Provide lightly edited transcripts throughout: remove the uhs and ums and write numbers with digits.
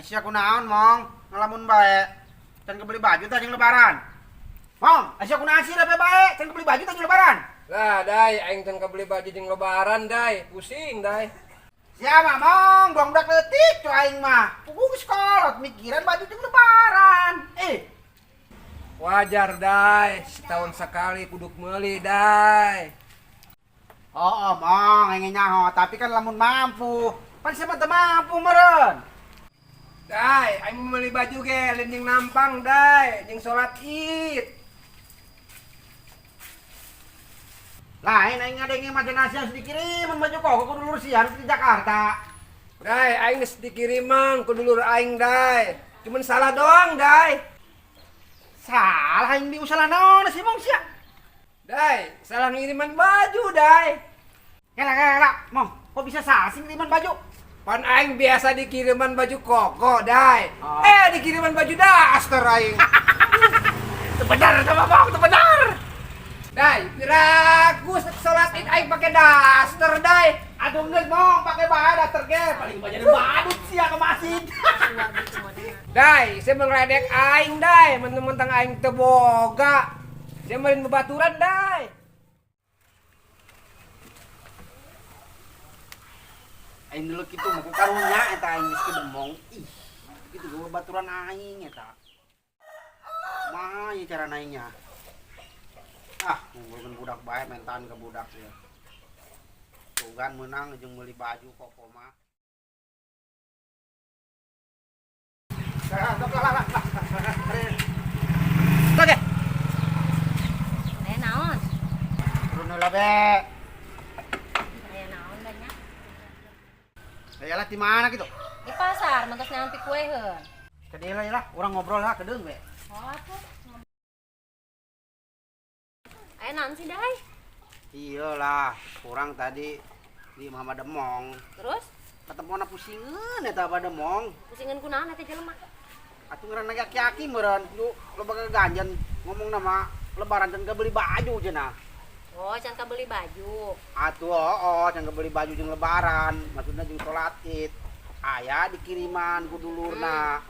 Aisyah kunaon, Mong? Ngelamun bae. Can kebeli baju tah jeung lebaran. Mong, Aisyah kunaon sih repe bae? Can kebeli baju tah jeung lebaran. Lah, Dai, aing can kebeli baju jeung lebaran, Dai. Pusing, Dai. Siapa, Mong? Buang budak leutik tuh aing mah. Puguh geus kolot mikiran baju jeung lebaran. Eh, Wajar, Dai. Setahun sekali kudu meuli, Dai. Oh, Mong, aing nyaho, tapi kan lamun mampu. Pan siapa teu mampu meureun. Dai, aing mau meuli baju ge lain jeung nampang, Dai, jeung salat Id. Lain aing ngadenge mah cenah sia dikiriman baju koko ku dulur sia di Jakarta. Dai, aing geus dikiriman ku dulur aing, Dai. Cuman salah doang, Dai. Salah aing bingung salah naon sih Mong sia. Dai, salah ngiriman baju, Dai. Kela kela kela, Mong, kok bisa salah sih ngiriman baju? Pan aing biasa dikiriman baju koko, Dai. Oh. Eh, dikiriman baju daster aing. Itu benar sama Mong, itu benar. Dai, piraku salat Id aing pakai daster, Dai. Aduh geus Mong, pakai bae daster ge, paling banyak badut sia ke masjid. Dai, saya ngeledek aing, Dai. Mentang-mentang aing teu boga. Saya meureun bebaturan, Dai. Aing dulu kitu mah ku karunya eta aing geus kedemong. Ih, kitu ge baturan aing eta. Kumaha ieu cara aingnya? Ah, ngumpulkeun budak bae mentaan ke budak ya. Tugan meunang jeung meuli baju koko mah. Oke. Aya naon? Turun heula be. Aya naon banyak? Ayalah di mana gitu? Di pasar mentos neangan pikueheun. Ka dieu lah, urang ngobrol lah kedeung we. Oh atuh. Aya naon sih, Dai? Iyalah, kurang tadi di Muhammad Demong. Terus Ketemona pusingeun eta Abah Demong. pusingan kunaon eta jelema? Atuh ngaranna aki-aki meureun, lu loba gaganjan ngomong nama lebaran can beli baju cenah. Oh, can kabeli baju. Atuh oh, can beli baju jeung lebaran, maksudna jeung salat Id. Aya dikiriman ku dulurna.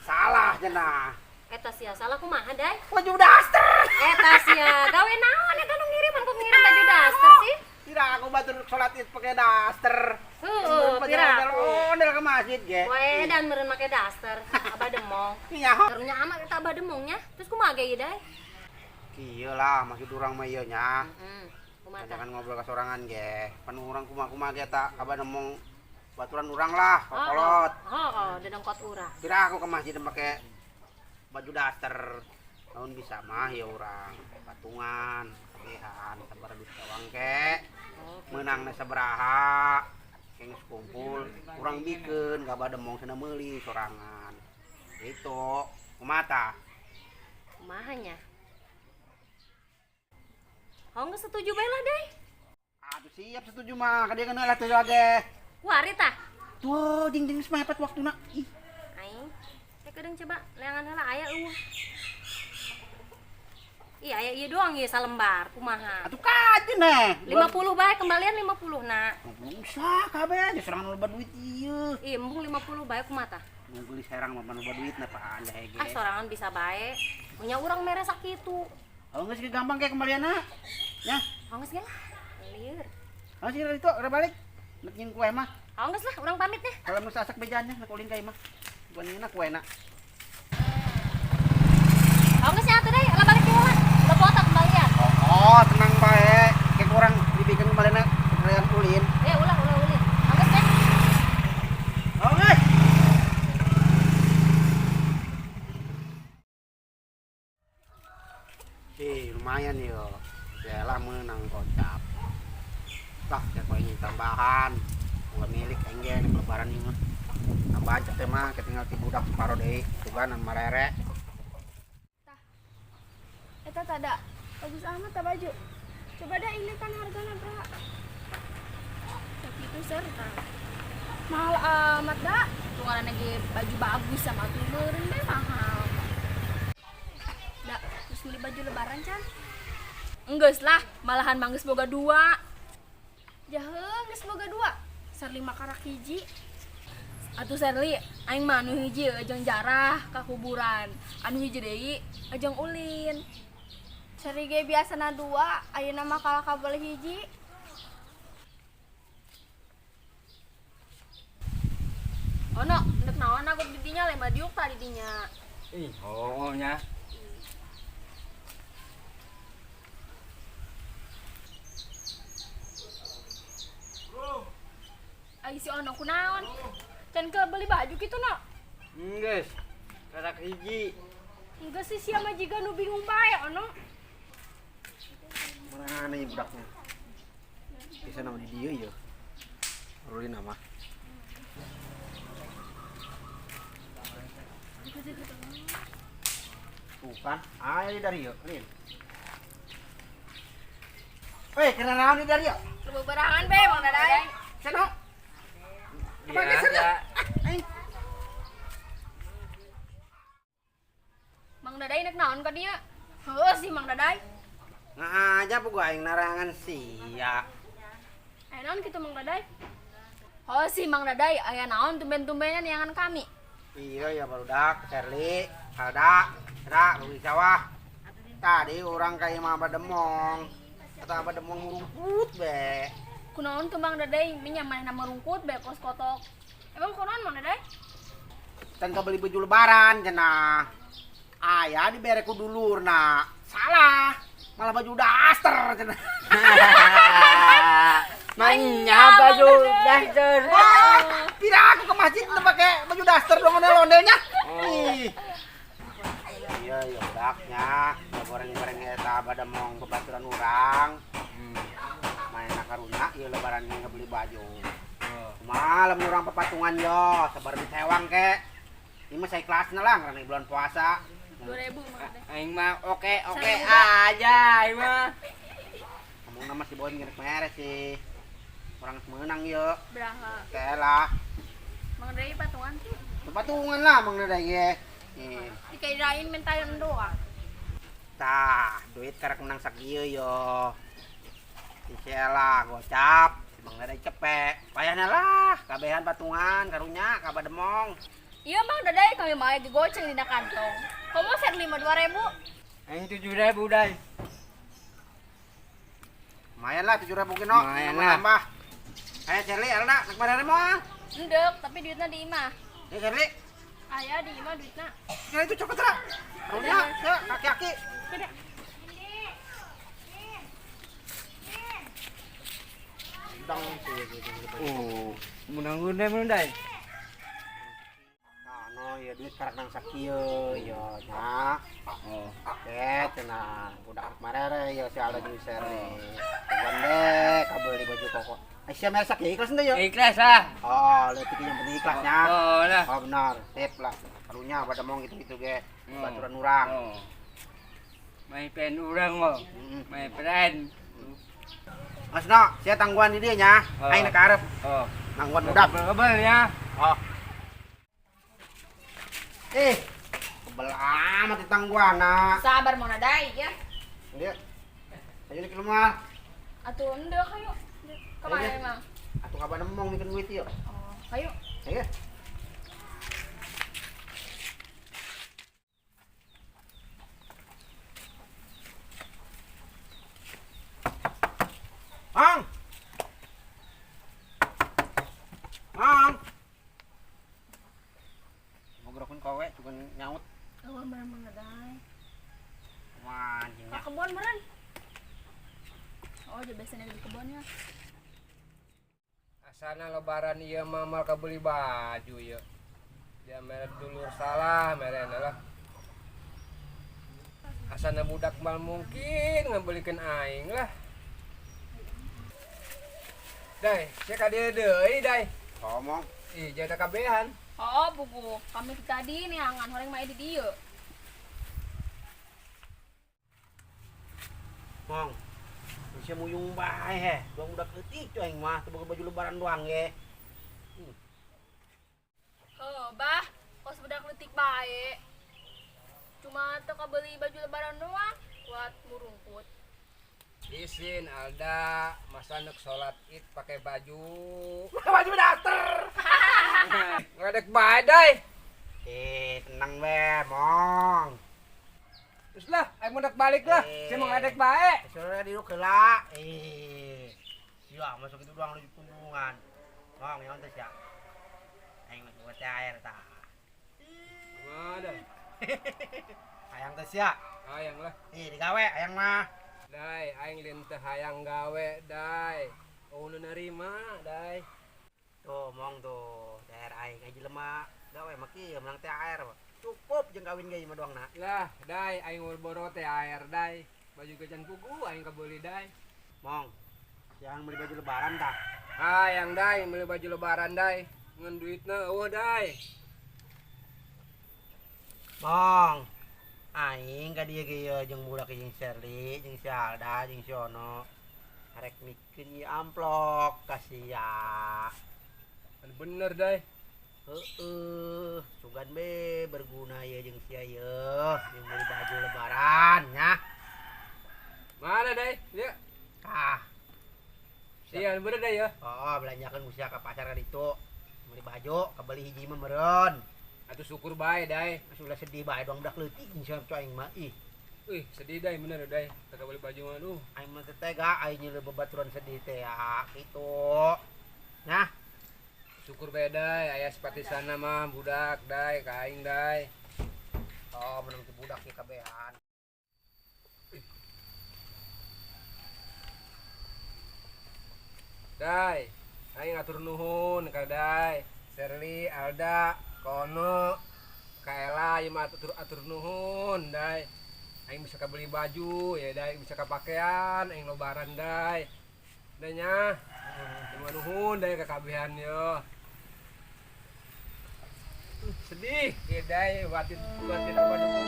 Salah cenah. Eta sia salah kumaha, Dai? Baju daster. Eta sia gawe naon eta nu ngiriman kok ngirim baju daster sih? Tidak aku batur salat Id pakai daster. Heeh, pira aku. Ondel ke masjid ge. Wae dan meureun make daster, Abah Demong. Nyaho. Karunya amat eta Abah Demongnya. Terus kumaha ge ieu, Dai? Kieu lah maksud urang mah ieu nya. Heeh. Kumaha tah? Jangan ngobrol ke sorangan ge. Pan urang kumaha-kumaha ge ta Abah Demong baturan urang lah, kokolot. Oh, oh, dedengkot urang. Kira aku ke masjid pakai baju daster. Naon bisa mah ya urang patungan, kabehan, sabar duit kawang ke. Oh, gitu. Meunangna sabaraha. Kayak geus kumpul, urang bikeun ka Abah Demong cenah meuli sorangan. Gitu. Kumaha tah? Kumaha nya? Oh, geus setuju bae lah, Dai. Atuh siap setuju mah, ka dieu lah teh lage. Kuari tah. Tuh, ding ding geus mepet waktuna. Ih, Aing. Teh kedeung coba leangan heula aya eueuh. Iya, aya ieu doang ieu salembar, kumaha? Atuh kajeun neh. 50 bae kembalian 50 na. Usah kabeh, geus sorangan loba duit ieu. Ih, embung 50 bae kumaha tah? Mun beli serang mah loba duit na pan jahe ge. Ah, sorangan bisa bae. Punya urang mere sakitu. Oh, geus ge gampang kayak kembalianna. Ya, Oh, geus ge lah. Lieur. oh sih itu udah balik. Nek nyin kue mah. Oh, geus lah, urang pamit deh. Kalau mau sasak bejanya nek ulin ka imah. Bukan nyeuna kue na. Oh, geus nya atuh deh, lah balik heula. Udah kuota kembalian. Oh, tenang bae. Kayak kurang dibikin kembalianna kalian ulin. Eh, ulah ulah ulin. Oh, geus deh. Oh, geus. Ih, lumayan yo. Yalah menang kocap. Lah, cek ini tambahan. Gua milik engge nih lebaran ini mah. Tambahan cek teh mah ketinggal ti budak separo deui, tugan marere. Eta tada bagus amat ta baju. Coba dah ini kan harganya berapa? Sakitu serta. Mahal amat dah. Tuh lagi baju bagus sama tuh meureun deh mahal. Dah, terus beli baju lebaran can? Enggeus lah, malahan manggeus boga dua. Jaheung geus boga dua. Ser lima karak hiji. Atuh Serli, aing mah anu hiji jeung jarah ka kuburan. Anu hiji deui jeung ulin. Ceri ge biasana dua, ayeuna mah kalah kabel hiji. Ono, ndek naon aku di dinya lema diuk tadi dinya. Ih, oh nya. Ai si Ono kunaon? Can ke beli baju gitu no? Geus. Karak hiji. Enggak sih sia mah jiga nu bingung bae Ono. Mana ya budaknya? Bisa nama di dia ya. Rulin nama. Tuh kan, ayo dari yuk, Rin. Weh, kena naon dari yuk? Beberangan be Bang Dadai. Sana. Biasa. Mang Dadai nek naon ka dieu? Heuh sih Mang Dadai. Nah aja pugu aing narangan sia. Aya naon kitu Mang Dadai? Oh sih Mang Dadai, aya naon tumben-tumbenan neangan kami. Iya ya barudak, Serli, Alda, Ra, Rugi sawah. Tadi orang kayak mah Bademong. Atau apa demong rungkut be. Kunaon tuh Mang Dadai, minya manehna merungkut be kos kotok. Emang kunaon Mang Dadai? Can beli baju lebaran cenah. Aya dibere ku dulurna. Salah. Malah baju daster cenah. Manya baju daster. Wah, pira aku ke masjid teu pake baju daster dong ondel-ondelnya. Ih. Iya, ya budaknya. Goreng-goreng eta bademong bebaturan urang. Main karunya ieu lebaran ini beli baju. Malam urang pepatungan yo, sabar ditewang ke. Ini mah saya kelasna lah karena bulan puasa. 2000 Mang Dadai. Aing mah oke oke aja aing mah. Ngomong nama si Boy ngerek mere sih. Orang menang yo. Beraha. Oke lah. Mang Dadai patungan tuh. Pepatungan lah Mang Dadai ge. Nih. Dikirain mentayan doang. Tah, duit karek menang sakieu yo. Lah gocap, si Mang Dadai cepek. Payahna lah, kabehan patungan karunya ka Bademong. Iya Mang Dadai kami mah lagi goceng dina kantong. Kamu set 5 2000. Aing 7.000 dai. Lumayan lah 7.000 kino. Lumayan lah. Tambah. Ayo Shirley, Alda, nak mana mau? Endek, tapi duitnya di imah. Ini Shirley, Aya di imah duitnya. Shirley itu cokot lah. Karunya, kaki-kaki. Dong. Oh, menang dai menang dai. Nah, no, ya duit karak nang sakieu, ya nya. Oh. Oke, cenah budak marere ya si Alda jeung Shirley. Tuan deh, kabeli baju koko. Aisyah mere sakieu ikhlas henteu ya? Ikhlas lah. Oh, leutik yang penting ikhlasnya. Oh lah. Oh benar, sip lah. Karunya pada mau gitu-gitu ge. Baturan urang. Oh. Main pen urang mo. Main pen. Mas no, saya tangguhan di dia nya. Oh. Aing nek arep Oh. nangguan budak. Kebel ya. Oh. Kebel amat ditangguhan. Sabar Mang Dadai ya. Dia. Ayo nih ke rumah. Atuh endek ayo. Kemana Ayo. emang? Atuh kapan nemong bikin duit yuk. Oh, ayo. Ayo. Mang. Mang. Mau gerokin kowe juga nyaut. Oh, barang Mang Dadai. Wah, anjingnya. Ke kebun meureun. Oh, jadi biasanya di kebunnya. Asana lebaran ieu mah mal kabeli baju ieu. Dia mere dulur salah merena lah. Asana budak mal mungkin ngebelikeun aing lah. Dai, sia ka dieu deui dai. Ngomong. Ih, jada kabehan. Oh, buku. Kami tadi neangan horeng mah di dieu. Mong. Sia muyung bae he. Doang budak leutik cuy aing mah teu boga baju lebaran doang ge. Heuh, bah, kos budak leutik bae. Cuma teu kabeli baju lebaran doang buat murungkut. Isin Alda, masa nek sholat id pakai baju. Baju daster. Ngeledek bae, Dai. Eh, tenang be, Mong. Terus lah, aing mau balik lah. Eh. Saya mau ngeledek bae. Saudara di heula. Eh. Sia masuk itu doang nuju punggungan. Mong, yang teh sia. Aing mah buat air tah. Mana? Hayang teh sia. Hayang lah. Ih, digawe hayang mah. Dai, aing lain teh hayang gawe, Dai. Oh, nu nerima, Dai. Tuh, Mong tuh. THR aing aja lemah. Gawe mah kieu menang THR. Cukup jeung kawin ge mah doang na. Lah, Dai, aing boro THR, Dai. Baju gajan pugu aing kabeli, Dai. Mong, yang beli baju lebaran tah. Hayang, Dai, beli baju lebaran, Dai. Ngan duitna eueuh, Dai. Mong, aing ka dieu ge ieu jeung budak jeung Sherly, jeung si Alda, jeung si Ono. Arek mikeun ieu amplok ka sia. Kan bener, Dai. Heeh, sugan be berguna ieu jeung sia ieu, jeung beli baju lebaran nya. Mana, Dai? Ya. Ah, Iya, bener, Dai ya. oh, belanjakeun ku sia ka pasar ka ditu. Beli baju, kabeli hiji mah meureun. Atuh syukur bae, Dai. Geus ulah sedih bae doang budak leutik jeung sia aing mah ih. Wih, sedih, Dai, bener, Dai. Tak beli baju mah aduh. Aing mah teu tega aing nyeuleuh babaturan sedih teh ya kitu. Nah, Syukur bae, Dai, aya sepati sana mah budak, Dai, ka aing, Dai. oh menang ti budak ieu kabehan. Dai, aing atur nuhun ka Dai. Sherly, Alda, Kono, ka Ela ieu mah atur, atur nuhun, Dai. Aing bisa beli baju, ya Dai, bisa pakaian, aing lebaran, Dai. Dai nya. Ieu mah nuhun Dai ka kabehan yo. Sedih, ya Dai, batin batin apa dukung.